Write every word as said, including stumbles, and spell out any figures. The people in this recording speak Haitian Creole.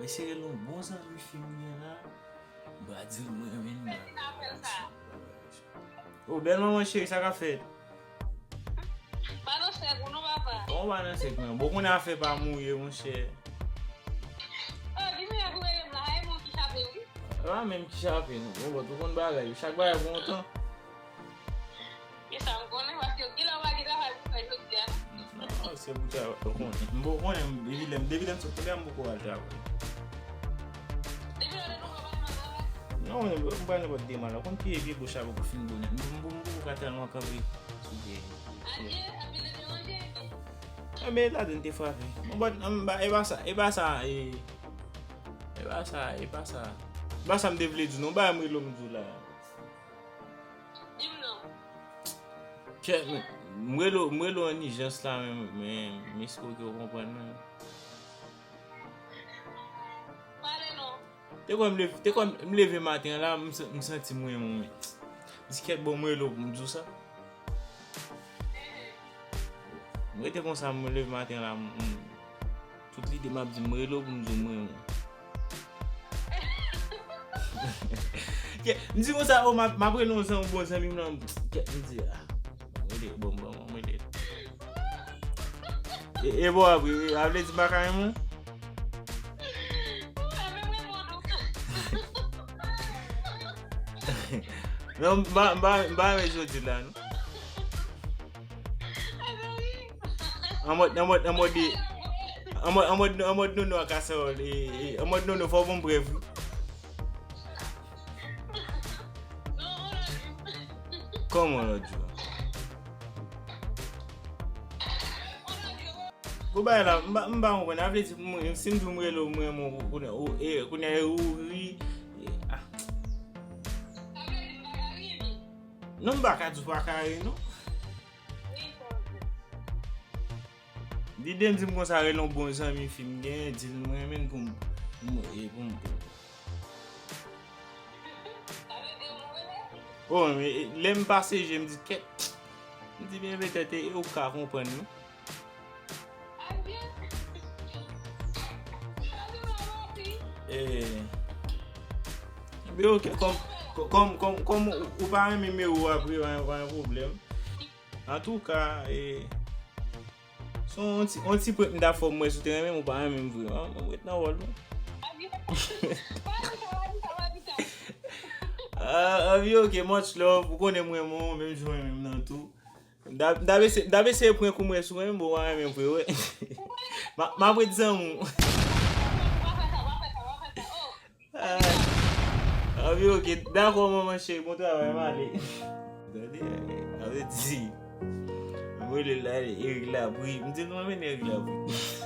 Mesye rele yon bon zanmi fi m gen la. M pa di l mwen renmen l. Fè ki apèl sa? Oh, bèl manman cheri, sa k ap fèt? Pa nan sèk ou non, papa. Bon, pa nan sèk mwen. Bon, konnen afè pa mouye, monchè. Oh, di mwen pou rele m la, ay, mwen ki chape, wi. Pa menm ki chape, non. Bon, bon, tout konn bagay. Chak bagay pou yon tan. Gen sa m konnen, paske gen lè w pa gen travay pou fè jodi a, non? Non, se pou travay, ou konnen. M poko konnen, depi lè, depi lè m sot kote a, m poko al travay. Depi lè w te twouve w pa t nan travay? Non, m pa nenpòt demal. Ou konn pye, pye goch la poko fin bonè. M, m, m poko ka tèlman kanpe sou pye. Adye, anpil de deranje. Enben, ladan te frape. Bon, but, m, ba, e pa sa, e pa sa, e, e pa sa, e pa sa. E pa sa m te vle di, non, ba, m rele w, m di w la. Di m non. Kè, m, m rele w, m rele w an ijans la, men, men, m espere ke w konprann mwen. Pale non. Te kwè m leve, te kwè m leve maten an la, m, san- m santi m renmen w, men. M di kèt bon, m rele w pou m di w sa. M rete konsa, m leve maten an la, m, m, tout lide m ap di, m rele w pou m di w m renmen w. Kè, m di konsa, oh, m ap, m ap rele yon zanmi, bon zanmi m nan, kèt, m di, ah, m rele, bon, bon, m rele. E, e bon, apre, a vle di m pa ka renmen w? Non, m pa, m pa, m pa renmen jodi la, non. An mòd, an mòd, an mòd, e, an mòd, an mòd, an mòd Nono ak Kasawòl, e, e, an mòd Nono, fò w ban m prèv, wi. Kòman lòt jou? Gwo bagay la, m pa, m pa konprann. A vle di, mwen, si m di w m rele w, m renmen w, kounye a, ou, e, kounye a, ou ri, e, ah. Non, m pa ka di w pa ka ri, non. Lide m di m konsa, rele yon bon zanmi fi m gen, di l m renmen l pou m, pou m, e, pou m, pou m. Oh, men, e, lè m pase je, m di, kèt. M di, byen, petèt, e, ou ka konprann, non. E, byen, ok, kòm, kòm, kòm, kòm ou, ou pa renmen Mero apre, pa, pa gen pwoblèm. Antouka, e, se yon ti, yon ti prank m ta fè w, m wè si w te renmen m ou pa renmen m vre. An, mwen ret nan wòl mwen. Ah, ah, wi, ok, much love. Ou konnen m renmen w, menm jan w renmen m nan tou. M ta, m ta eseye, m ta eseye prank ou, m wè si w renmen m, bon, w pa renmen m vre, wè. M a, m ap ret zanmi w. Ah, ah, wi, ok, dakò, manman cheri, bon travay, m ale. Tande, a vle di, m rele l la, Eric Labri. M di l mwen renmen Eric Labri.